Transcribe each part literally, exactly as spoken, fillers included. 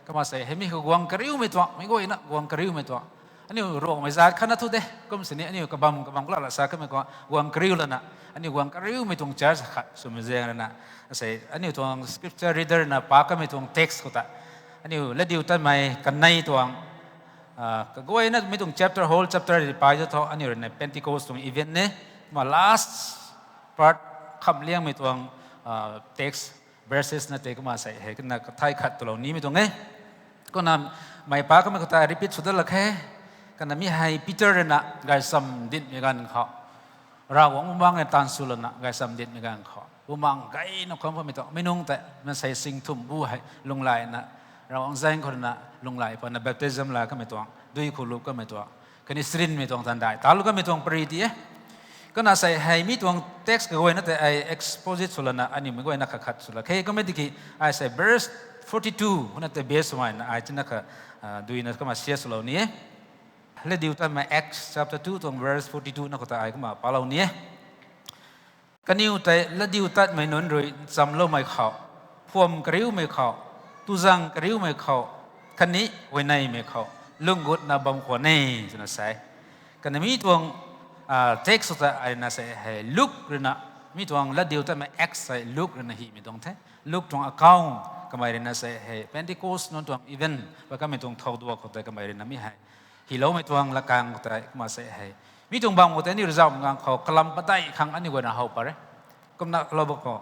Kumna sei hei mi khou guang kariumei tuang, meic guayna guang kariumei tuang. Aniu Ruangmei zat khatna thu de, kum sini aniu kabam kabam kala la sa kamei khou guang kariu lana, aniu guang kariumei tuang church khat swmei zaeng rana. Sei aniu tuang scripture reader na pa kamei tuang text khou ta, aniu Latdiutatmei kanei tuang, kaguayna mi tuang chapter, whole chapter ri pai tu tho, aniu rui na Pentecost tuang event ne, kumna last part khamliangmei tuang text, verses na tei kumna sei hei kana kathay khat twlou nimei tuang e. Kumna mei pa kamei khou ta repeat sw dat lak khe. Kana mi hei Peter rui na gaychamv dinmei ganv khou, Ravguangc Bumaengh e taanv sw lana gaychamv dinmei ganv khou Bumaengh gayna kham kamei tuang meic nunc tei maansei sing thumh bu hei lunghlaina, Ravguangc zaeng khou rui na lunghlai pana baptism la kamei tuang, dui khou lup kamei tuang, khatni srinmei tuang tandai talu kamei tuang pary ti e. Kumna sei hei mi tuang text kaguayna tei ai exposit sw lana aniu meic guayna khat khat sw lak khe. Kumna tiki ai sei verse forty two khou na tei base swmei na ai tina kha duina kumna share swlou ni e. Latdiutatmei Acts chapter two tuang verse forty two na khou ta ai kumna palou ni e. Kaniw tei latdiutatmei nunc rui nchamloumei khou, phuam kariumei khou, tuzang kariumei khou, khatni huayneymei khou lung gutna bam khwan e, twna sa e. Kana mi tuang text khou ta ai na sei hei Luk rui na, mi tuang Latdiutatmei Acts hei Luk rui na himei tuang the. Luk tuang account kamei rui na sei hei Pentecost nunc tuang event pa kamei tuang thau dua khou tei kamei rui na mi hei hyloumei tuang lakang khou tei kumna sei hei, mi tuang bam khou tei aniu rui zauh gang khou kalam padeih khang aniu guayna how pat re. Kumna lou ba khou,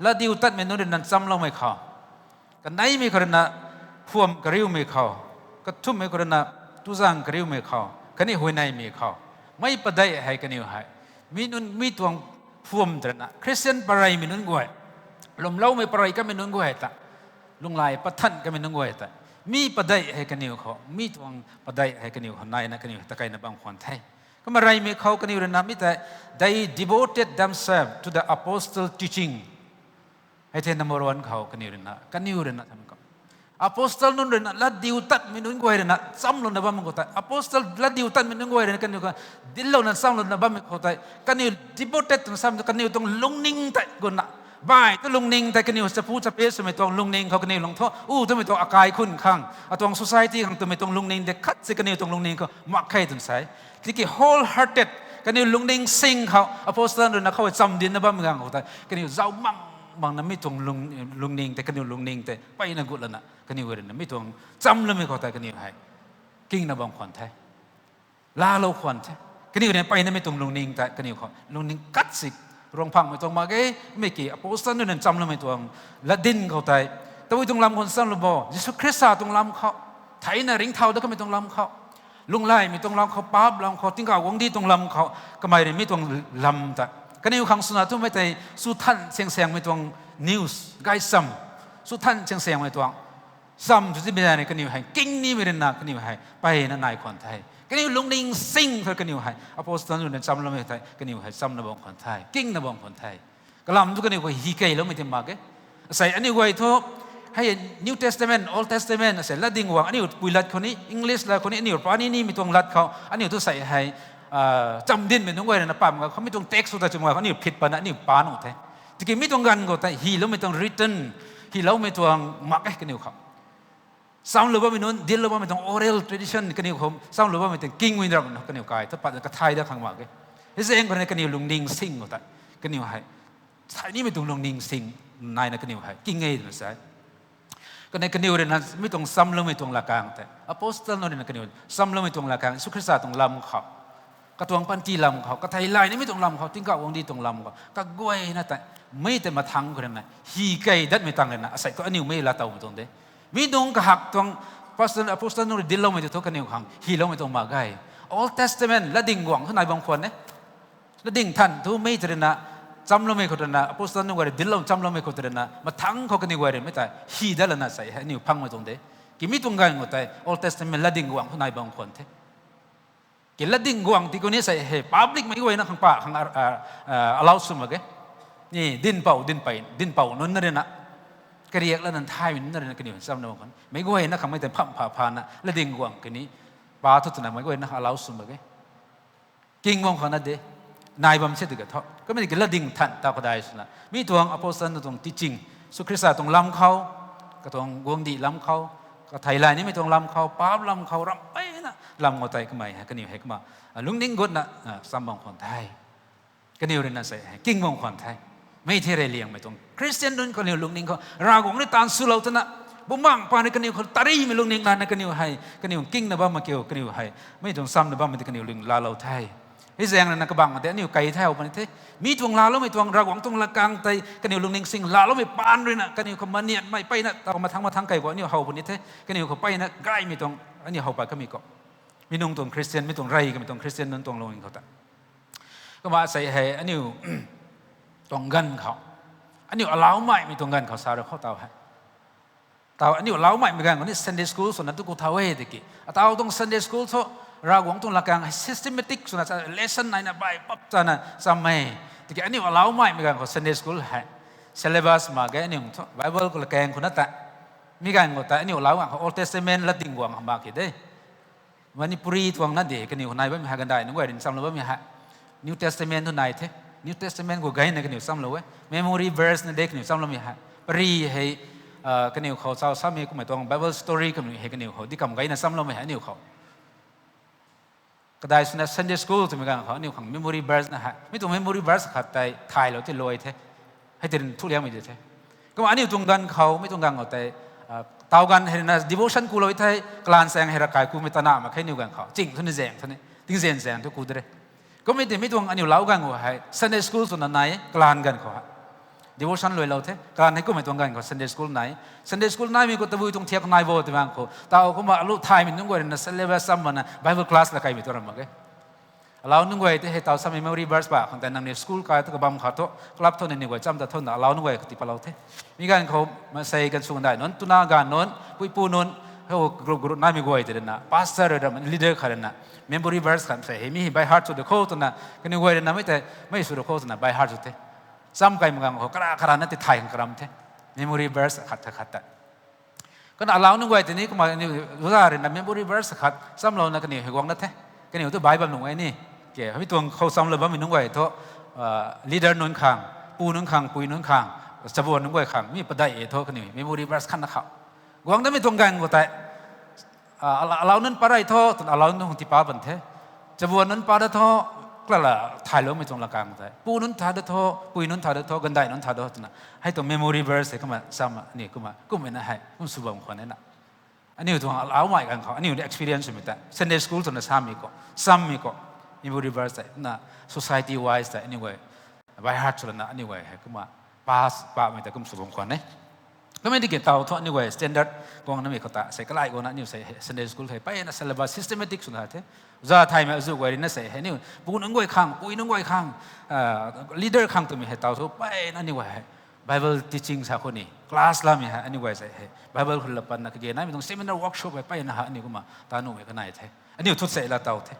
latdiutatmei nunc rui na nchamloumei khou, kaneimei khou rui na, phuam kariumei khou, kathumhmei khou rui na, tuzang kariumei khou, khatni huayneymei khou, mei padeih hei kaniw hei, mi nunc mi tuang phuam tei rui na Christian pareymei nunc guay, lwmloumei parey kamei nunc guay ta, lunghlaic pathan kamei nunc guay ta, mi padeih hei kaniw khou, mi tuang padeih hei kaniw khou naina kaniw hei takeina bam khwan the. Kumna reymei khou kaniw rui na mi tei, they devoted themselves to the apostle teaching. Hei the number one khou kaniw rui na, kaniw rui na tham khou, apostle nunc rui na, latdiutatmei nunc guay rui na nchamlouna bammei khou tei, apostle latdiutatmei nunc guay rui na kaniw khou dinclouna nchamlouna bammei khou tei kaniw devoted twna sam tu kaniw tuang lungning tei guna, bai tu lungning tei kaniw chapu chape swmei tuang lungning khou kaniw lung thu u twmei tuang akai khun khang, atuang society khang twmei tuang lungning de khat si kaniw tuang lungning khou mak khe twna sa e. Tiki wholehearted, kaniw lungning sing khou apostle rui na khou chamdinna bammei ganv khou tei kaniw zauh mang, mangna mi tuang lungning tei, kaniw lungning tei peyna gut lana kaniw rui na mi tuang nchamloumei khou tei kaniw hei kingna bam khwan the, laalou khwan the. Kaniw rui na peyna mi tuang lungning tei kaniw khou lungning khat si Ruangphangmei tuang mak ge, mi ki apostle nunc nchamloumei tuang latdin khou tei, tabui tuang lam khou nchamlou bo, Jisu Khrista tuang lam khou, theina ringcthau dat kamei tuang lam khou, lunghlaymei tuang lam khou, paap lam khou, tingkauh guangcdic tuang lam khou, kamei rui mi tuang lam tei kaniw khang swna twmei tei swthan siangsaengmei tuang news, gaychamv, swthan siangsaengmei tuang cham tu ti bina ni kaniw hei king nimei rui na kaniw hei peyna nai khwan the. Kaniw lungning sing thu kaniw hei apostle nunc nchamloumei tei kaniw hei chamna bam khwan the, kingna bam khwan the. Kalam thu kaniw khou hi keyloumei ti mak ge. Asei aniu guay thu hei New Testament, Old Testament asei latdin guang aniu pui lat khou ni, English lat khou ni, aniu pani nimei tuang lat khou aniu thu sei hei chamdinmei nunc guay rui na pam ga khou mi tuang text khou ta chum ga khou aniu phit pana aniu pa nuh the. Tiki mi tuang ganv khou tei hyloumei tuang written, hyloumei tuang mak e kaniw khou. Chamlou bammei nunc, dinclou bammei tuang oral tradition kaniw khou chamlou bammei tuang kingmei ram kaniw kai thu pat kathay dat khang mak e. Hei zaeng khou rui na kaniw lungning sing khou tei kaniw hei, sai nimei tuang lungning sing naina kaniw hei king e twna sa e. Kaniw, kaniw rui na mi tuang chamloumei tuang lakang tei, apostle nunc rui na kaniw chamloumei tuang lakang, Jisu Khrista tuang lam khou, katuang panty lam khou, kathei lay nimei tuang lam khou, tingkauh guangcdic tuang lam khou kaguayna tei, mi tei mathangc khou rui na hi key datmei tang rui na asei thu aniu mei laatowmei tuang de. Mi tuang kahak tuang apostle, apostle nunc rui dincloumei tu thu kaniw khang hyloumei tuang mak ge. Old Testament latdin guang thu nai bam khwan e. Latdin than thu mei tei rui na chamloumei khou tei rui na, apostle nunc guay rui dinclou chamloumei khou tei rui na mathangc khou kaniw guay rui mei tei hi dat lana sei hei aniu phangmei tuang de. Ki mi tuang ganv khou tei Old Testament latdin guang thu nai bam khwan the. Ki latdin guang ti khou ni sei hei publicmei guayna khang pa khang allow sw mak ge. Ni dinhpouc, dinhpouc nunc na rui na, kariak lana thaymei nunc na rui na kaniw chamna bam khwan, meic guayna khang mei tei pham pha phana latdin guang kini pa thu twna meic guayna allow sw mak ge. King bam khwan na de, nai bam se ti ka thu. Kumna ki latdin than ta khou dai swna mi tuang apostle nunc tuang teaching, Jisu Khrista tuang lam khou, katuang guangcdic lam khou, Kathei lay nimei tuang lam khou, paap lam khou, ram peyna lam khou tei kamei hei, kaniw hei kumna, lungning gutna, cham bam khwan the. Kaniw ruina sei hei, king bam khwan the. Mei the rey liangmei tuang Christian nunc kaniw lungning khou, Ravguangc rui taanv swlou twna, Bumaengh pa rui kaniw khou tarimei lungning lana kaniw hei, kaniw kingna bammei kiu, kaniw hei, mei tuang chamna bammei tei kaniw lung laalou the. Hei zaeng ruina kabangc tei aniu kei the how puni the. Mi tuang laaloumei tuang Ravguangc tuang lakang tei kaniw lungning sing laaloumei paan ruina kaniw khou maniatmei peyna taw mathang mathang kei khou aniu how puni the. Kaniw khou peyna gaymei tuang aniu how pat kamei khou. Mi nung tuang Christian, mi tuang rey kamei tuang Christian nunc tuang lungning khou ta. Kumna sei hei aniu tuang ganv khou, aniu alaumei mei tuang ganv khou sa rui khou taw hei. Taw aniu alaumei mei ganv khou ni Sunday school swna tu ku thau e tiki. Ataw tuang Sunday school thu Ravguangc tuang lakang hei systematic swna cha lesson naina bai pap chana cham e. Tiki aniu alaumei mei ganv khou Sunday school hei syllabus mak ge aniu thu Bible khou lakang khou na ta. Mi ganv khou ta aniu alau ganv khou Old Testament latdyng guang mak ki de. Manipuri tuang na de, kaniw nai bammei hei gandai nunc guay rui chamlou bammei hei. New Testament thu nai the. New Testament khou gayna kaniw chamlou e. Memory verse na de kaniw chamloumei hei. Pari hei, kaniw khou chau samei kummei tuang Bible story kamei hei kaniw khou di kam gayna chamloumei hei aniu khou. Kadai swna Sunday school twmei ganv khou aniu khang memory verse na hei. Mi tuang memory verse khat tei thaylou tei luai the. Hei tei thu liangmei di the. Kumna aniu tuang ganv khou, mi tuang ganv khou tei, taw ganv hei ruina devotion kulou the, kalaan saeng hei ravkai kumei tana mak khe aniu ganv khou. Ching thu ni zaeng thu ni, tingzaeng zaeng thu ku de re. Kummei tei mi tuang aniu lau ganv khou hei Sunday school swna nai, kalaan ganv khou hei. Devotion luailou the, kalaan hei kummei tuang ganv khou Sunday school nai. Sunday school naimei khou tabui tuang thiak nai bo twmei ganv khou taw kumna alu thaymei nunc guay ruina syllabus cham mana Bible class la kaimei tu ram mak ge. Alau nunc guay tei hei taw sa memory verse pa khang tei nangniw school kai thu kabam khat thu, club thu nangniw guay cham ta thuna alau nunc guay kati palou the. Mi ganv khou, masei ganv sw gandai nunc, tuna ganv nunc, puipu nunc, hei group group naimei guay tei ruina pastor rui ram leader khat ruina memory verse khat sei hei mi hei by heart sw de khou twna kaniw guay ruina mei tei mei sw de khou twna by heart sw the. Cham kaimei ganv khou kara karana tei thay khang karam the. Memory verse khat khat khat ta. Kumna alau nunc guay tei ni kumna aniu, uza ruina memory verse khat chamlouna kaniw hei guang na the. Kaniw tu Bible nunc e ni. Ke, mi tuang khou chamlou bammei nunc guay thu, leader nunc khang, pu nunc khang, pui nunc khang, chabuan nunc guay khang mi padeih e thu kaniw memory verse khat na khou guang damei tuang ganv khou tei, alau nunc pa rey thu twna alau nunc hung tiipa pan the. Chabuan nunc pa da thu, kalala thayloumei tuang lakang tei pu nunc tha da thu, pui nunc tha da thu, gandai nunc tha da twna hei tuang memory verse hei kumna cham aniu kumna kummei na hei kum sw bam khwan e na. Aniu tuang alaumei ganv khou aniu ni experience swmei ta Sunday school twna samei khou, chammei khou, memory verse tei na society wise tei aniu guay by heart sw lana aniu guay hei kumna pass pamei ta kum sw bam khwan e. Kummei tiki taw thu aniu guay standard guang namei khou ta sei kalai guangna aniu sei Sunday school hei peyna syllabus systematic swna the. Uza thaymei azu guay ruina sei hei aniu pu nunc guay khang, pui nunc guay khang, leader khang twmei hei taw thu peyna aniu guay hei Bible teaching sa khou ni class lamei hei aniu guay sei hei Bible khou la patna kage naimei tuang seminar workshop hei peyna hei aniu kumna ta nuhmei kanei the. Aniu thut sei la taw the.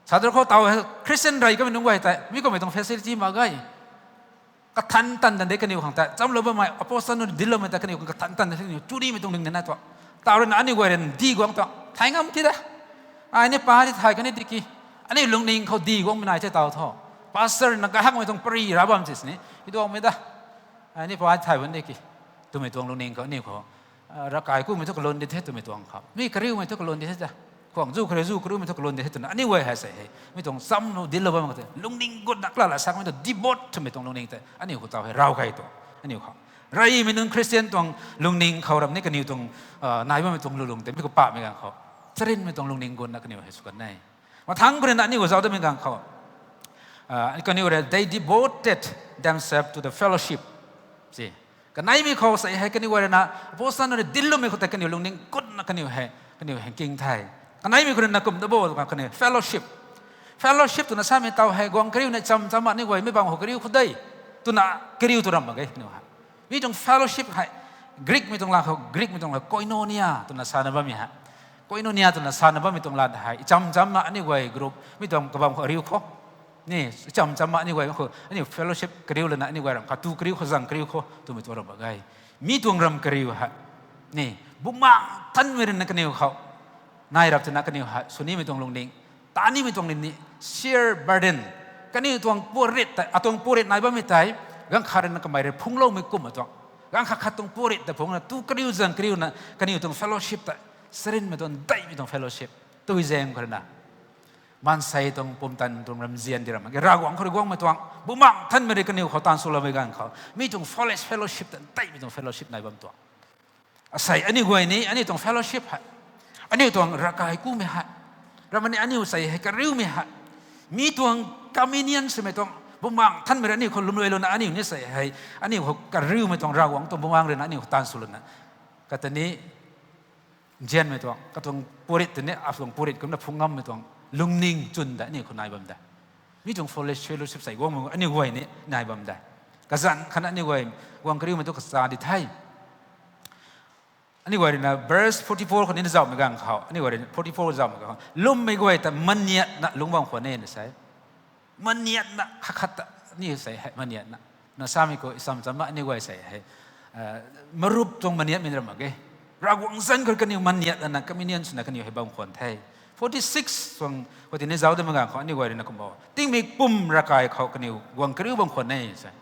Sa dak khou taw hei Christian rey kamei nunc guay tei mi kummei tuang facility mak ge. Kathan tan tan de kaniw khang tei chamlou bammei apostle nunc dincloumei tei kaniw khang kathan tan de kaniw churimei tuang ling de na thu. Taw ruina aniu guay ruina di guang thu thay ngam ki da. Ai ni pa di thay kani tiki aniu lungning khou di guangmei nai the taw thu. Pastor na kahakmei tuang pari ra bam ti sini i duangmei da. Ai ni pa di thay bam de ki twmei tuang lungning khou aniu khou ravkai kumei thu kalun di the twmei tuang khou mi kariumei thu kalun di the ta. Khwang zu kariu zu kariumei thu kalun di the twna aniu guay hei sei hei mi tuang chamlou dinclou bam khou tei lungning gutna kalala sakmei tu devote twmei tuang lungning tei aniu khou taw hei raw kei tu. Aniu khou reymei nunc Christian tuang lungning khou ram ni kaniw tuang nai bammei tuang lulung tei mi khou pamei ganv khou charynmei tuang lungning gutna kaniw hei sw kan e. Mathang khou ruina aniu zauc damei ganv khou kaniw rui they devoted themselves to the fellowship. Si, kaneimei khou sei hei kaniw guay ruina apostle nunc rui dincloumei khou tei kaniw lungning gutna kaniw hei, kaniw hei king the. Kaneimei khou ruina kum da bo kaniw fellowship, fellowship twna samei taw hei guang kariuna cham cham aniu guay mei bang khou kariu khou de twna kariu tu ram mak ge kaniw hei. Mi tuang fellowship hei Greekmei tuang la khou, Greekmei tuang la koinonia twna sana bammei hei. Koinonia twna sana bammei tuang la hei icham chamna aniu guay group mi tuang kabam khou ariu khou ni icham chamna aniu guay khou aniu fellowship kariu lana aniu guay ram katu kariu khou zang kariu khou twmei tuang ram mak ge. Mi tuang ram kariu hei ni Bumaengh Nthanmei ruina kaniw khou nai rap twna kaniw hei swnimei tuang lungning, tanimei tuang lungning, share burden, kaniw tuang puarit tei atuang puarit nai bammei tei ganv khat ruina kamei rui phungloumei kumna tuang Ganv khat khat tuang purit ta phungna tu kariu zang kariuna kaniw tuang fellowship ta, sarinmei tuang, daihmei tuang fellowship tui zaeng khou rui na, maansei tuang pumtan tuang ramzian di ram mak ge. Ravguangc khou rui guangmei tuang, Bumaengh Nthanmei rui kaniw khou taanv swloumei ganv khou mi tuang foolish fellowship ta, daihmei tuang fellowship nai bam tuang. Asei aniu guay ni aniu tuang fellowship hei, aniu tuang ravkai kumei hei, ramani aniu sei hei kariumei hei, mi tuang communion swmei tuang, Bumaengh Nthanmei rui aniu khou lwmluailouna aniu ni sei hei, aniu khou kariumei tuang, Ravguangc tuang Bumaengh rui na aniu khou taanv swlouna, kata ni nzianmei tuang, katuang purit ta ni atuang purit kumna phung ngammei tuang lungning chwn ta aniu khou nai bam de. Mi tuang foolish fellowship sei guangmei aniu guay ni nai bam de. Kazanc khatna aniu guay guang kariumei tu kacha di the. Aniu guay rui na verse forty four khou ni na zauhmei ganv khou, aniu guay rui forty four zauhmei ganv khou, lwmmei guay ta maniatna lungc bam khwan e na sei. Maniatna khat khat ta, aniu sei hei maniatna, na samei khou isam chamna aniu guay sei hei, marup tuang maniatmei ram mak ge. Ravguangc zanc khou kaniw maniatna communion swna kaniw hei bam khwan the. Forty six tuang khou tini zauc damei ganv khou aniu guay rui na kumbo, tingmik pum ravkai khou kaniw guang kariu bam khwan e sei.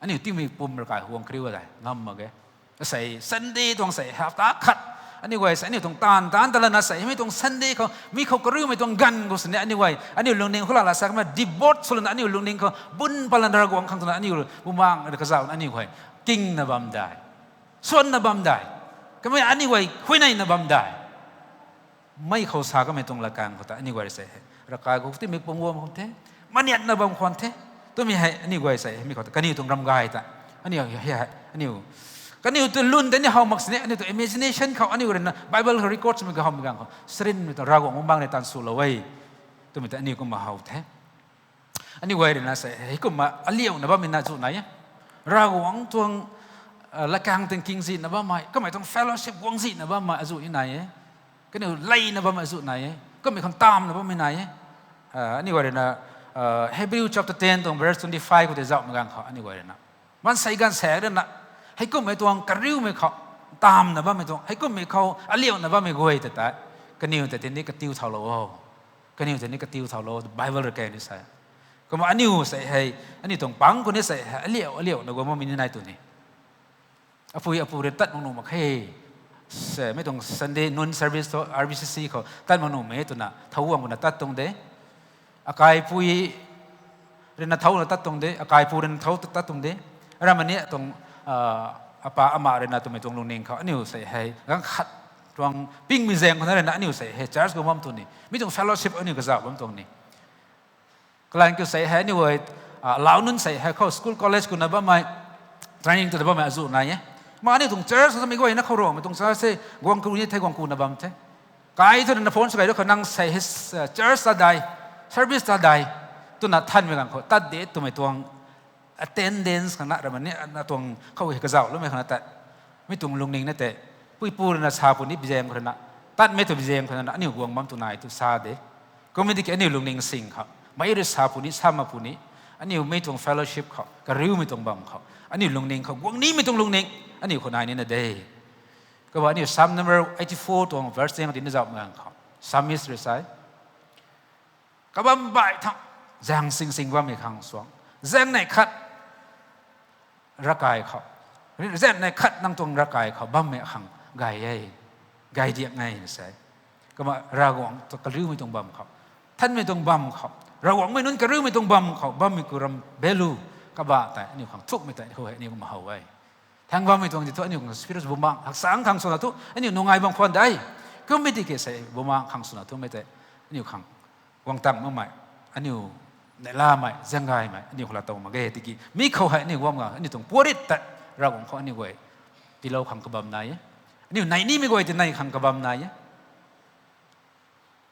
Aniu tingmik pum ravkai khou guang kariu dai ngam mak ge. Asei Sunday tuang sei hapta khat, aniu guay sei aniu tuang taanv taanc ta lana sei mi tuang Sunday khou mi khou kariumei tuang ganv khou sini aniu guay aniu lungning khou lala sa kumna devote swlouna aniu lungning khou bun palana Ravguangc khang twna aniu Bumaengh rui kazauhna aniu guay kingna bam dai, swanna bam dai, kamei aniu guay huayneyna bam dai. Mei khou sa kamei tuang lakang khou ta aniu guay rui sei hei ravkai khou tingmik pum guang khwan the, maniatna bam khwan the. Twmei hei aniu guay sei hei mi khou ta kaniw tuang ramgay ta, aniu hei, aniu, kaniw tu lun tei ni how mak sini aniu tuang imagination khou aniu rui na Bible khou record swmei kahowmei ganv khou sarinmei tuang Ravguangc Bumaengh rui taanv swlou e twmei ta aniu kumna how the. Aniu guay rui na sei hei kumna aliauna bammei na zu nai e. Ravguangc tuang lakang tuang kingzihna bammei, kamei tuang fellowship guangzihna bammei azu ni nai e. Kaniw leina bammei azu nai e, kummei khang tamna bammei nai e. Aniu guay rui na Hebrew chapter ten tuang verse twenty five khou tei zauhmei ganv khou aniu guay rui na maansei ganv saek rui na, heikummei tuang kariumei khou, tamna bammei tuang heikummei khou aliauna bammei guay ta tei, kaniw ta tini katiu thaulou o, kaniw ta ni katiu thaulou Bible rui kei ni sa. Kumna aniu sei hei, aniu tuang pang khou ni sei hei aliau aliauna guang bammei ni nai tu ni. Apui apu rui tat mak nuh mak khe. Mei tuang Sunday noon service thu R B C C khou tat mak nuhmei twna thau guang kuna tat tuang de. Akaipui rui na thau na tat tuang de, akaipu rui na thau tat tuang de. Ramani tuang apa ama rui na twmei tuang lungning khou aniu sei hei ganv khat tuang pingmei zaeng khou na rui na aniu sei hei church khou bam tu ni, mi tuang fellowship aniu kazauh bam tuang ni. Kalang kiu sei hei aniu guay, lau nunc sei hei khou school college kuna bammei, training twna bammei azu nai e. Kumna aniu tuang church samei guayna khou Rongmei tuang church se guang ku ni the, guang kuna bam the. Kai thu na phone sw kai tu khou nang sei hei church ta dai, service ta dai twna thanmei ganv khou tat de twmei tuang attendance khang na ramani na tuang khou hei kazauh loumei khang na tat. Mi tuang lungning na tei, puipu rui na sa puni bizaeng khou rui na, tatmei tu bizaeng khou na aniu guang bam tu nai tu sa de. Kummei tiki aniu lungning sing khou mei rui sa puni sa mak puni, aniu mei tuang fellowship khou kariumei tuang bam khou aniu lungning khou guang nimei tuang lungning aniu khou nai nina de. Kumna aniu Psalm number eighty four tuang verse ten khou tini zauhmei ganv khou psalmist rui sa e, kabam baih thang, zaeng sing sing bammei khang suang, zaeng nei khat ravkai khou, zaeng nei khat nang tuang ravkai khou bammei khang gay e, gay diak nge na sa e. Kumna Ravguangc tuang kariumei tuang bam khou, thanmei tuang bam khou, Ravguangc mei nunc kariumei tuang bam khou bammei ku ram belu, kabah tei aniu khang thukmei tei khou hei aniu kumna how e. Thang bammei tuang ti thu aniu khang spirit Bumaengh haksang khang swna thu aniu nungai bam khwan de. Kummei tiki sei Bumaengh khang swna thumei tei aniu khang guang tang makmei, aniu neihlamei zaeng gaymei aniu khou laa tow mak ge tiki mi khou hei aniu guang ga aniu tuang puarit tei Ravguangc khou aniu guay tiilou khang kabam nai e. Aniu nei nimei guay ti nei khang kabam nai e.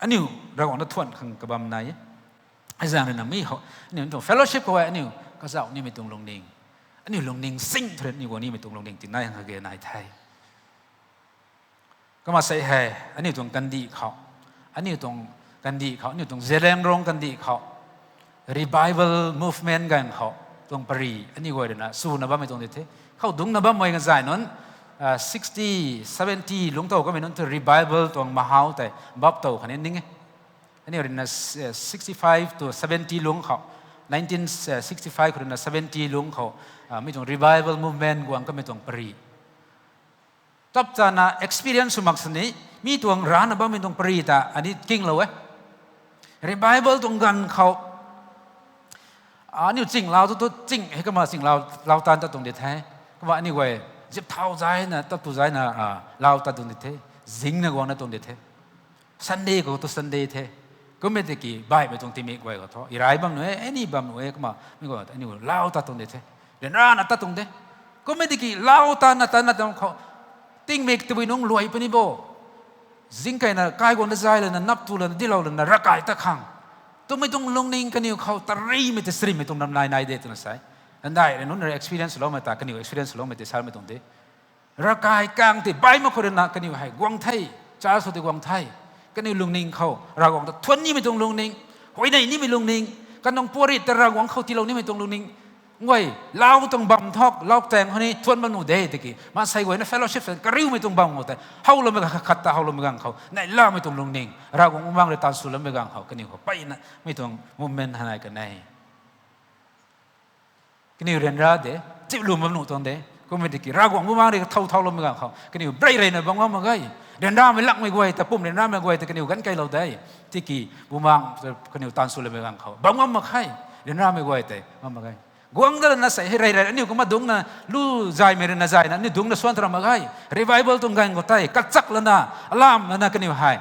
Aniu Ravguangc na thuan khang kabam nai e. Hei zaeng rui na mi khou aniu tuang fellowship khou hei aniu kazauh nimei tuang lungning, aniu lungning sing thu rui aniu guang nimei tuang lungning ti nai khang kage nai the. Kumna sei hei aniu tuang kandih khou, aniu tuang kandih khou, aniu tuang Zeliangrong kandih khou revival movement ganv khou tuang pary aniu guay rui na swna bammei tuang di the. Khou dungcna bammei kazay nunc sixty, seventy lungc tow kamei nunc thu revival tuang mahaw tei bap tow khatni ning e. Aniu rui na sixty five to seventy lungc khou Nineteen sixty-five khou rui na seventy lungc khou, mi tuang revival movement guang kamei tuang pary, tap chana experience sw mak sini, mi tuang rana bammei tuang pary ta ani kinglou e. Revival tuang ganv khou aniu chinglau tu tu ching hei kumna chinglau, lau tan ta tuang di the. Kumna aniu guay zip thau zayna, tat tu zayna, lau tat tuang di the. Zingna guangna tuang di the. Sunday khou tu Sunday the. Kummei tiki baihmei tuang tingmik guay khou thu, irai bam nu e, any bam nu e, kumna mi guay aniu lau tat tuang di the. Ryanrana tat tuang de. Kummei tiki lau tatna tatna tuang khou, tingmik tabui nungc luai puni bo, zingkeina kai guangna zay lana, nap tu lana, dilou lana, ravkai tat khang twmei tuang lungning kaniw khou tarimei tei srimei tuang nam nai nai de twna sa e. Ndai rui nunc rui experience loumei ta, kaniw experience loumei tei samei tuang de. Ravkai kang tei baih mak khou rui na kaniw hei guang the, church khou tei guang the. Kaniw lungning khou Ravguangc ta thuan nimei tuang lungning, huayney nimei lungning, kanung puari ta Ravguangc khou tiilou nimei tuang lungning. Nguay, lau tuang bam thok, lau taeng khou ni thuan bam nu de tiki, maansei guayna fellowship sa kariumei tuang bam khou tei, howloumei khat ta howloumei ganv khou neihlamei tuang lungning, Ravguangc Bumaengc rui taanv swloumei ganv khou kaniw khou mpeyna mi tuang movement hei nai kan e. Kaniw ryanra de, chiplum bam nuh tuang de. Kummei tiki Ravguangc Bumaengc rui kathau thauloumei ganv khou kaniw brei reina bam ngam mak ge. Ryanramei lakmei guay ta, pum ryanramei guay ta kaniw ganv keylou de. Tiki Bumaengc kaniw taanv swloumei ganv khou bam ngam mak khe. Ryanramei guay tei ngam mak ge. Guang da lana sei hei rey rey aniu kumna dungcna lu zaymei rui na zayna aniu dungcna suan ta ram mak ge. Revival tuang ganv khou tei kachak lana, alam lana kaniw hei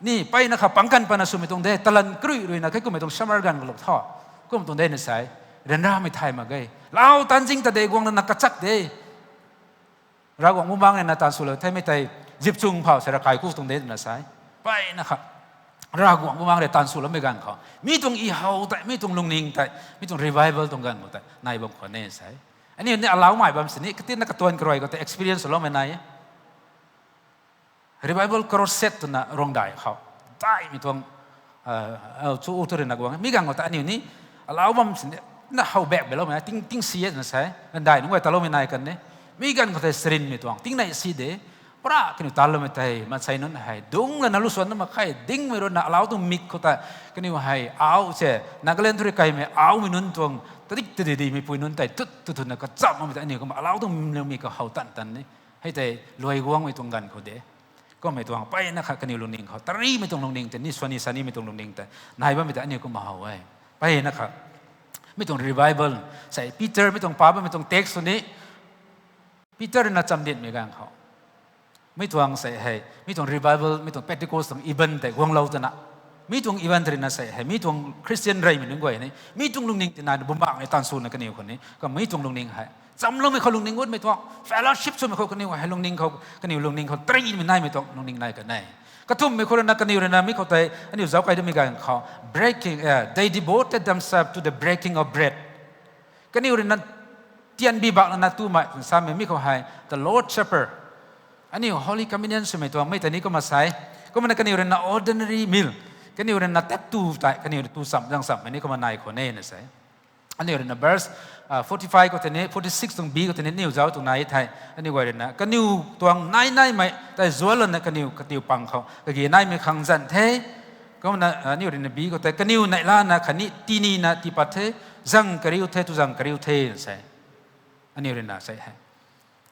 ni mpeyna kha pangc kan pana swmei tuang de, talan karui rui na khe kummei tuang summer ganv khou lou tho. Kum tuang de na sei, ryanramei thay mak ge. Lau taanv zing ta de, guang lana kachak de. Ravguangc Bumaengc rui na taanv swlou themei tei, zip chung phau sei ravkai ku tuang de twna sa e. Mpeyna kha Ravguangc Bumaengc rui taanv swloumei ganv khou mi tuang i how tei, mi tuang lungning tei, mi tuang revival tuang ganv khou tei nai bam khwan e sa e. Aniu ni alaumei bam sini katina katuan karuai khou tei experience swloumei nai e. Revival crusade twna Ruangdaih khou daihmei tuang chu u tu rui na guang e. Mi ganv khou ta aniu ni alau bam sini na how back beloumei na ting ting si e twna sa e. Ruangdaih nunc guay taloumei nai kan e. Mi ganv khou tei sarinmei tuang tingnei si de. Pura kaniw taloumei tei maansei nunc hei dungc lana lu suan na mak khe, dingmei rui na alau tuang mik khou ta kaniw hei au se, Nagaland thu rui kaimei aumei nunc tuang tadik tadidimei pui nunc tei tut tut tut na kacham makmei tei aniu kumna alau tuang mik khou how tan tan ni. Hei tei luai guangmei tuang ganv khou de. Kummei tuang mpeyna kha kaniw lungning khou tarimei tuang lungning tei, ni swan ni sa nimei tuang lungning tei nai bammei tei aniu kumna how e. Mpeyna kha mi tuang revival, sei Peter mi tuang pa bammei tuang text sw ni, Peter rui na chamdinmei ganv khou mi tuang sei hei, mi tuang revival, mi tuang Pentecost tuang event tei guanglou twna, mi tuang event rui na sei hei mi tuang Christian reymei nunc guay ni mi tuang lungning tei naina Bumaengc ni taanv swna kaniw khou ni kumna mi tuang lungning hei chamloumei khou lungning gutmei tuang, fellowship swmei khou kaniw hei lungning khou, kaniw lungning khou tarimei naimei tuang lungning nai kan e. Kathumhmei khou rui na kaniw rui na mi khou tei aniu zauc kai damei ganv khou, breaking, they devoted themselves to the breaking of bread. Kaniw rui na tianbi bak lana tumei twna samei mi khou hei the Lord's Supper, aniu Holy Communion swmei tuang mei tei ni kumna sa e. Kumna kaniw rui na ordinary meal, kaniw rui na tat tu tei kaniw tu cham zang chammei ni kumna nai khwan e na sa e. Aniu rui na verse forty five khou tei ni, forty six tuang bi khou tei ni aniu zauc tuang nai the. Aniu guay rui na kaniw tuang nai naimei tei zuanc lana kaniw katiu pang khou kage naimei khang zanc the. Kumna aniu rui na bi khou tei kaniw neihlana khatni tinina tiipat the, zang kariu the, tu zang kariu the na sa e. Aniu rui na sei hei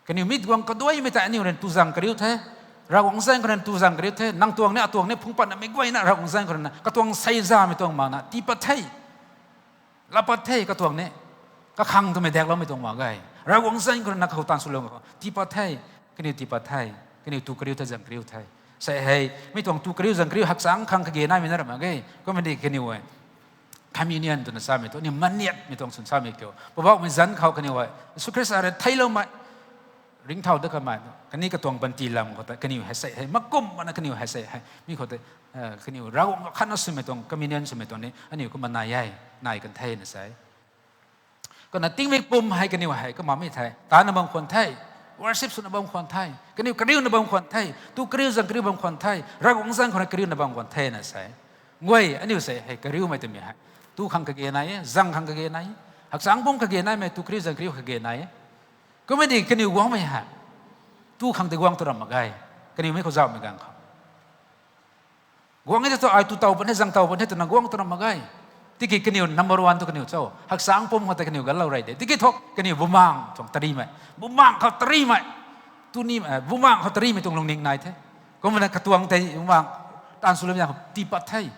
kaniw mi guang kaduaimei tei aniu rui na tu zang kariu the. Ravguangc zaeng khou rui na tu zang kariu the. Nang tuang ni, atuang ni phungc patnamei guayna Ravguangc zaeng khou rui na katuang seizamei tuang makna tiipat the, laa pat the. Katuang ni kakhang twmei dakloumei tuang mak ge. Ravguangc zaeng khou rui na khou taanv swlou khou tiipat the. Kaniw tiipat the. Kaniw tu kariu the, zang kariu the. Sei hei mi tuang tu kariu zang kariu hakchang khang kage naimei na ram mak ge. Kummei di kaniw e communion twna samei tu aniu maniatmei tuang swn samei kiu, Poubauhmei zanc khou kaniw hei Jisu Khrista rui theicloumei, ringcthau dat kamei, khatni katuang panty lam khou tei kaniw hei sei hei makum mana kaniw hei sei hei mi khou tei kaniw Ravguangc khatna swmei tuang, communion swmei tuang ni aniu kumna nai e, nai kan the na sa e. Kumna tingmik pum hei kaniw hei kumna mi the, taanna bam khwan the, worship swna bam khwan the, kaniw kariuna bam khwan the, tu kariu zang kariu bam khwan the, Ravguangc zaeng khou rui kariuna bam khwan the na sa e. Nguay, aniu sei hei kariumei twmei hei tu khang kage nai e, zang khang kage nai e, hakchang pum kage naimei, tu kariu zang kariu kage nai e. Kummei di kaniw guangmei hei tu khang tei guang tu ram mak ge. Kaniw mi khou zauhmei ganv khou guang e tu, ai tu tow pun the, zang tow pun the twna guang tu ram mak ge. Tiki kaniw number one tu kaniw cho, hakchang pum khou tei kaniw galou rey de. Tiki thu kaniw bumaeng tuang tarimei, bumaeng khou tarimei, tuni bumaeng khou tarimei tuang lungning nai the. Kumna katuang tei bumaeng taanv swlou zaeng khou tii pat the.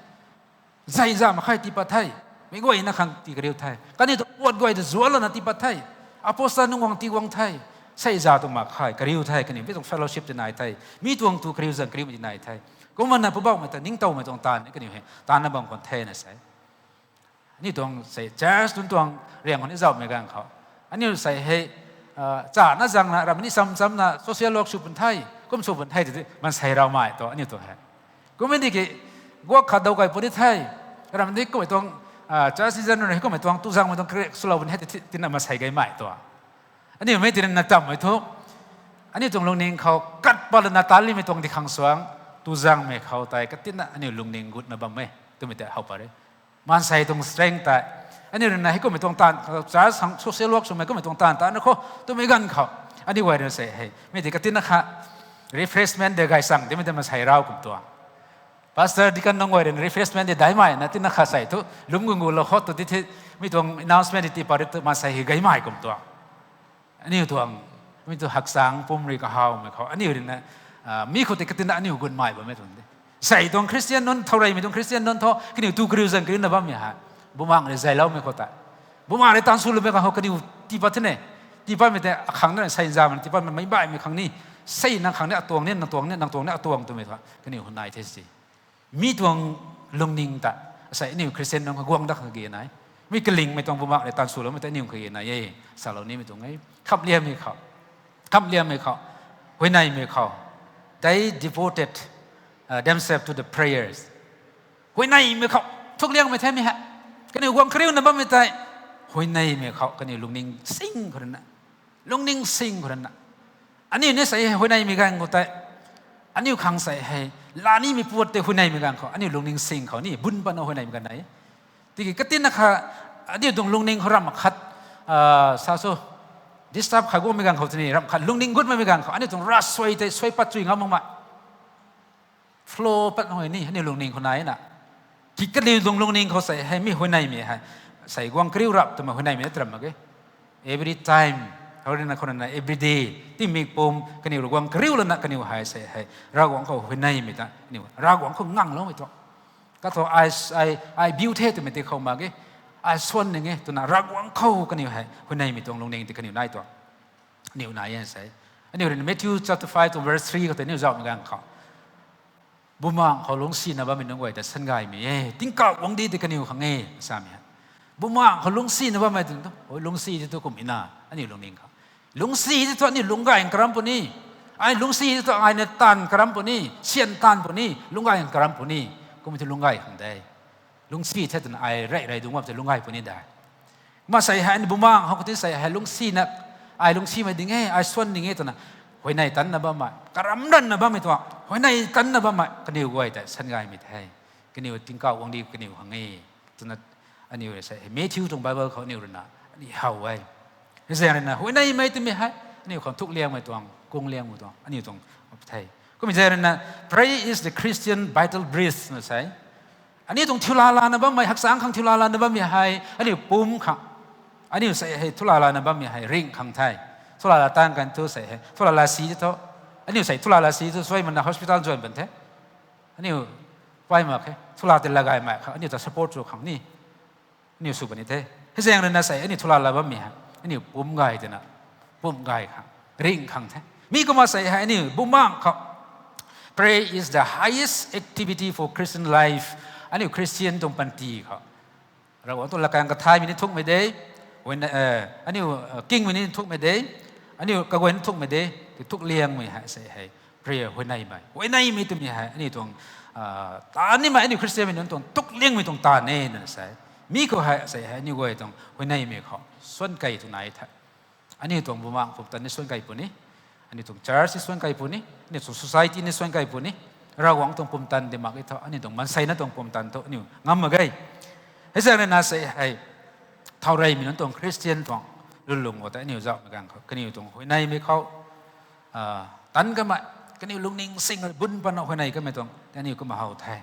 Zai zam mak khe tii pat the. Meic guayna khang tii kariu the. Kaniw tu puat guay ta zuanlouna tii pat the. Apostle nunc guang tii guang the. Sei za tuang mak khe kariu the, kaniw mi tuang fellowship ti nai the. Mi tuang tu kariu zaeng kariumei ti nai the. Kumna Poubauhmei ta ningtowmei tuang taanv kaniw hei taanvna bam khwan thena se. Aniu tuang sei church nunc tuang riang khou ni zauhmei ganv khou, aniu sei hei, chana zangna ramh ni cham chamna social work sw pun the, kum sw pun the tei maansei raumei tu aniu tuang hei. Kummei tiki guak khat dou kai puni the, ramh ni kummei tuang, church season nunc hei kummei tuang tu zangmei tuang create swlou pun the tei tina maansei gaymei tu. Aniu mei tina tammei thu, aniu tuang lungning khou kat pat lana taanv limei tuang di khang suang, tu zangmei khou tei katina aniu lungning gutna bam e twmei tei how pat e. Maansei tuang strength tei, aniu ruina hei kummei tuang taanv, church khang social work swmei kummei tuang taanv ta na khou twmei ganv khou, aniu guay rui sei hei mei tei katina kha refreshment de gay sang timei tei maansei rau kum tuang. Pastor, deacon nunc guay rui refreshment de daihmei na tina kha sei thu lum gung gu lou khou tu ti the, mi tuang announcement ti pa ri tu maansei hei gaymei kum tuang. Aniu tuang, mi tu hakchang pum rui kahawmei khou aniu ruina, mi khou tei katina aniu gunmei bammei tuang de. Sei tuang Christian nunc, thaureymei tuang Christian nunc thu kaniw tu kariu zaeng kariuna bammei hei, bumaeng rui zayloumei khou tei, bumaeng rui taanv swloumei khou kaniw tii pat the ne. Tii patmei tei akhang na sei zamei tii patmei meic baihmei khang ni, sei nang khang ni atuang ni, nang tuang ni, nang tuang ni atuang twmei thu kaniw hw nai the si. Mi tuang lungning ta, asei aniu Christian nunc khou guang dat khang kage nai. Mi kalingmei tuang bumaeng rui taanv swloumei tei aniu khang kage nai e. Salou nimei tuang e. Khamhliammei khou, khamhliammei khou, huayneymei khou, they devoted themselves to the prayers. Huayneymei khou thukliangmei the mi hei. Kaniw guang kariuna bammei tei, huayneymei khou kaniw lungning sing khou ruina, lungning sing khou ruina, aniu ni sei huayneymei ganv khou tei, aniu khang sei hei, lanimei puat tei huayneymei ganv khou aniu lungning sing khou ni bun patna huayneymei ganv nai. Tiki katina kha, aniu tuang lungning khou ramh khat, sa sw, disturb khat guangmei ganv khou tini ramh khat lungning gutmei ganv khou aniu tuang ravsuai tei suai pat chui ngam makmei flow pat mak ni aniu lungning khou nai na. Ki kaniw tuang lungning khou sei hei mi huayneymei hei, sei guang kariu rap twmei huayneymei na tram mak e. Every time, hou ruina khou ruina every day, tingmik pum kaniw rui guang kariu lana kaniw hei sei hei Ravguangc khou huayneymei ta aniu Ravguangc khou ngangloumei tuang. Kathu ai, ai biu the twmei tei khou mak ge, ai swan ning e twna Ravguangc khou kaniw hei huayneymei tuang lungning tei kaniw nai tuang. Aniu nai e sei. Aniu ruina Matthew chapter five to verse three khou tei aniu zauhmei ganv khou, bumaeng khou lungcsina bammei nunc guay ta sangaymei e, tingkauh guangcdic tei kaniw khang e samei hei. Bumaeng khou lungcsina bammei tu, lungcsi tei tu kumhmei na, aniu lungning khou, lungcsi tei thu aniu lungcgay karam puni. Ai lungcsi tei thu ai na taanv karam puni, syan taanv puni, lungcgay karam puni. Kummei thu lungcgay khang de. Lungcsi the twna ai rey rey dungc bam tei lungcgay puni de. Kumna sei hei aniu bumaeng khou kati sei hei lungcsina, ai lungcsimei ding e, ai swan ding e twna huayney tanna bammei, karam ranna bammei tuang huayney tanna bammei kaniw guay tei sangaymei the. Kaniw tingkauh guangcdic kaniw khang e twna aniu rui sei hei Matthew tuang Bible khou aniu ruina aniu how e. Hei zaeng ruina huayneymei twmei hei aniu khang thukliangmei tuang, kungliangmei tuang aniu tuang the. Kummei zaeng ruina, prayer is the Christian vital breath na sei. Aniu tuang thiu laa lana bammei, hakchang khang thiu laa lana bammei hei aniu pum khang, aniu sei hei thiu laa lana bammei hei ringh khang the. Thiu laa laa taanv kan thu sei hei thiu laa laa si thu, aniu sei thiu laa laa si thu suai mana hospital join pan the. Aniu pay mak khe, thiu laa tei laa gay mak khang aniu ta support sw khang ni, aniu sw puni the. Hei zaeng ruina sei aniu thiu laa laa bammei hei aniu pum gay twna, pum gay khang, ringh khang the. Mi kumna sei hei aniu bumaeng khou, prayer is the highest activity for Christian life. Aniu Christian tuang panty khou Ravguangc tuang lakaeng kathaymei ni thukmei de, aniu kingmei ni thukmei de, aniu kaguayna thukmei de, thukliangmei hei sei hei prayer huayneymei, huayneymei twmei hei aniu tuang taanv nimei, aniu Christianmei nunc tuang thukliangmei tuang taanv e na sei. Mi khou hei sei hei aniu guay tuang huayneymei khou suan key tw nai the. Aniu tuang bumaeng pumtan ni suan key puni, aniu tuang church ni suan key puni, aniu tuang society ni suan key puni. Ravguangc tuang pumtan di mak e thu, aniu tuang maanseina tuang pumtan thu aniu ngam mak ge. Hei zaeng ruina sei hei thaureymei nunc tuang Christian tuang lwnlung khou tei aniu zauhmei ganv khou kaniw tuang huayneymei khou tanc kamei, kaniw lungning sing bun patna huayney kamei tuang aniu kumna how the.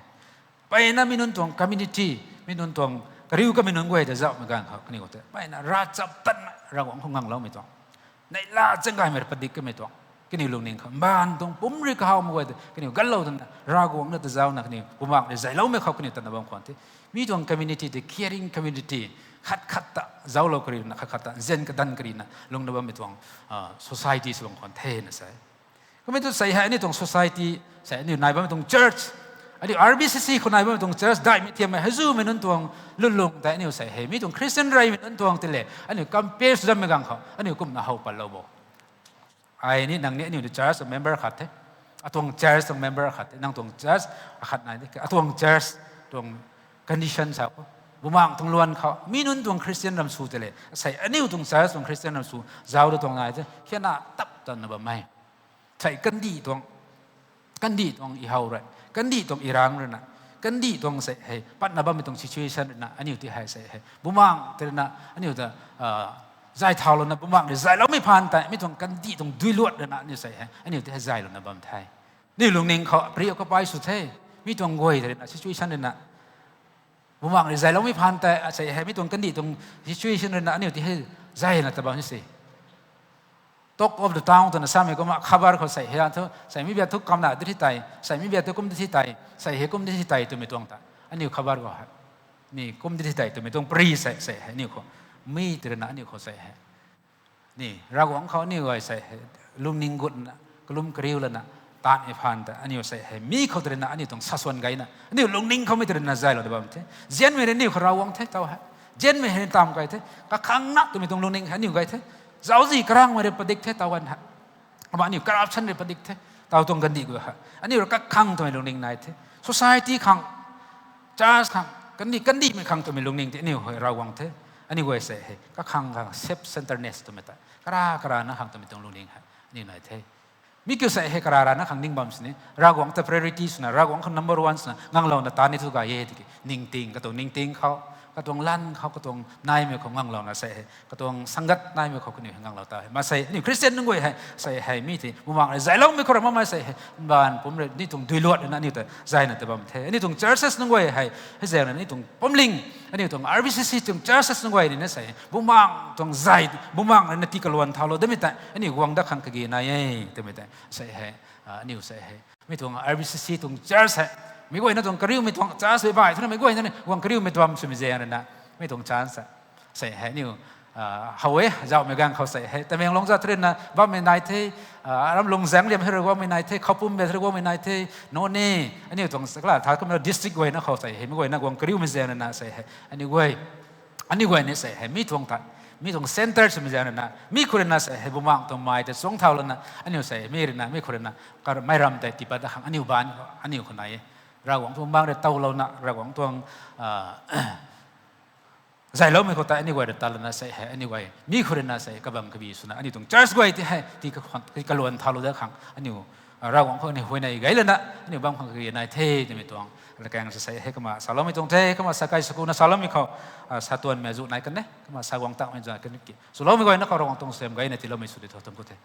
Mpeyna mi nunc tuang community, mi nunc tuang Kariu kamei nunc guay ta zauhmei ganv khou kaniw tei mpeyna ravchaptatna Ravguangc khou ngangloumei tuang, neihla zaeng gaymei rui padik kamei tuang, kaniw lungning khou mbaanv tuang pumc rui kahawmei guay ta kaniw ganlou twna Ravguangc na ta zauhna kaniw Bumaengh rui zayloumei khou kaniw tatna bam khwan the. Mi tuang community tei caring community, khat khat ta zauclou karina, khat khat ta nzian kadan karina lungna bammei tuang society sw bam khwan the na sa e. Kumei tu sei hei aniu tuang society, sei aniu nai bammei tuang church, aniu R B C C khou nai bammei tuang church daihmei thiammei heizumei nunc tuang lwnlung tei aniu sei hei mi tuang Christian reymei nunc tuang tei le aniu compare sw zammei ganv khou aniu kumna how patlou bo. Ai ni nang ni aniu tu church tuang member khat the, atuang church tuang member khat the, nang tuang church akhat nai de, atuang church tuang condition sa khou, Bumaengh tuang luan khou mi nunc tuang Christian ram sw tei le sei aniu tuang church tuang Christian ram sw zauc ta tuang nai the, khiana tap tanna bam e. Sei kandih tuang, kandih tuang i how rui, kandih tuang i rang ruina, kandih tuang sei hei patna bammei tuang situation ruina aniu tei hei sei hei Bumaengh tei ruina aniu ta zay thaulouna Bumaengh rui zayloumei phaan tei mi tuang kandih tuang duiluat ruina aniu sei hei aniu tei hei zaylouna bam the. Aniu lungning khou preoccupy sw the, mi tuang guay tei ruina situation ruina Bumaengh rui zayloumei phaan tei sei hei mi tuang kandih tuang situation ruina aniu tei hei zayna ta bam se. Talk of the town twna samei kumna khabar khou sei hei thu sei mi biak thu kamna di thi tei, sei mi biak thu kum di thi tei, sei hei kum di thi tei twmei tuang ta aniu khabar khou hei, ni kum di thi tei twmei tuang pary sei sei hei aniu khou, mi tei ruina aniu khou sei hei ni Ravguangc khou aniu guay sei hei lungning gutna kalum kariu lana taanmei phaan ta aniu sei hei mi khou tei ruina aniu tuang saswan gayna aniu lungning khoumei tei ruina zaylou ta bam the. Nzianmei rui aniu khou Ravguangc the taw hei, nzianmei hei tam kai the, kakhang na twmei tuang lungning hei aniu gay the. Zauczi karangmei rui padik the taw gan hei, kumna aniu corruption rui padik the, taw tuang kandih khou hei aniu rui kakhang twmei lungning nai the. Society khang, church khang, kandih kandihmei khang twmei lungning tei aniu hei Ravguangc the. Aniu guay sei hei kakhang khang self centeredness twmei ta kara karana khang twmei tuang lungning hei aniu nai the. Mi kiu sei hei kara rana khang ning bam sini Ravguangc ta priority swna, Ravguangc khou number one swna nganglouna ta ni thu gay e tiki ningting, katuang ningting khou, katuang lan khou, katuang naimei khou nganglouna sei hei katuang sangat naimei khou kaniw hei nganglou ta hei. Maansei aniu Christian nunc guay hei sei hei mi tei Bumaengh rui zayloumei khou ram makmei sei hei mbaanv pumc rui ni tuang duiluat ruina aniu ta zayna ta bam the. Aniu tuang churches nunc guay hei hei zaeng ruina ni tuang pumling, aniu tuang R B C C tuang churches nunc guay ni na sei hei Bumaengh tuang zay, Bumaengh ruina tii kaluan thaulou damei tei aniu guang dat khang kage nai e twmei tei sei hei aniu sei hei mi tuang R B C C tuang church hei, meic guayna tuang kariumei tuang church bui bai thuna meic guayna ni guang kariumei tuang swmei zaeng ruina mi tuang church sei hei aniu how e. Zauhmei ganv khou sei hei Tamenglong zat thu ruina bammei nai the, Ramlung zaeng liam hei rui guangmei nai the, Khoupum bia thu rui guangmei nai the, noni aniu tuang kala tha kumna district guayna khou sei hei meic guayna guang kariumei zaeng ruina sei hei aniu guay, aniu guay ni sei hei mi tuang ta, mi tuang centre swmei zaeng ruina mi khou ruina sei hei Bumaengh tuang mai tei chuang thau lana aniu sei mi ruina mi khou ruina kamei ram tei tiipat dat khang aniu baanc aniu khou nai e. Ravguangc tuang bang rui towlouna, Ravguangc tuang zayloumei khou tei aniu guay rui ta lana sei hei aniu guay mi khou ruina sei kabam kabi swna aniu tuang church guay tei hei tii kaluan thaulou dat khang aniu Ravguangc khou aniu huayney gay lana aniu bam khang kage nai the twmei tuang latkaeng sa sei hei kumna saloumei tuang the. Kumna sa kai sakuna saloumei khou satuanmei zu nai kan e, kumna sa guang takmei zu nai kan ki swloumei guayna khou Ravguangc tuang suaihiam gayna tiiloumei sw di tho tuang khou the.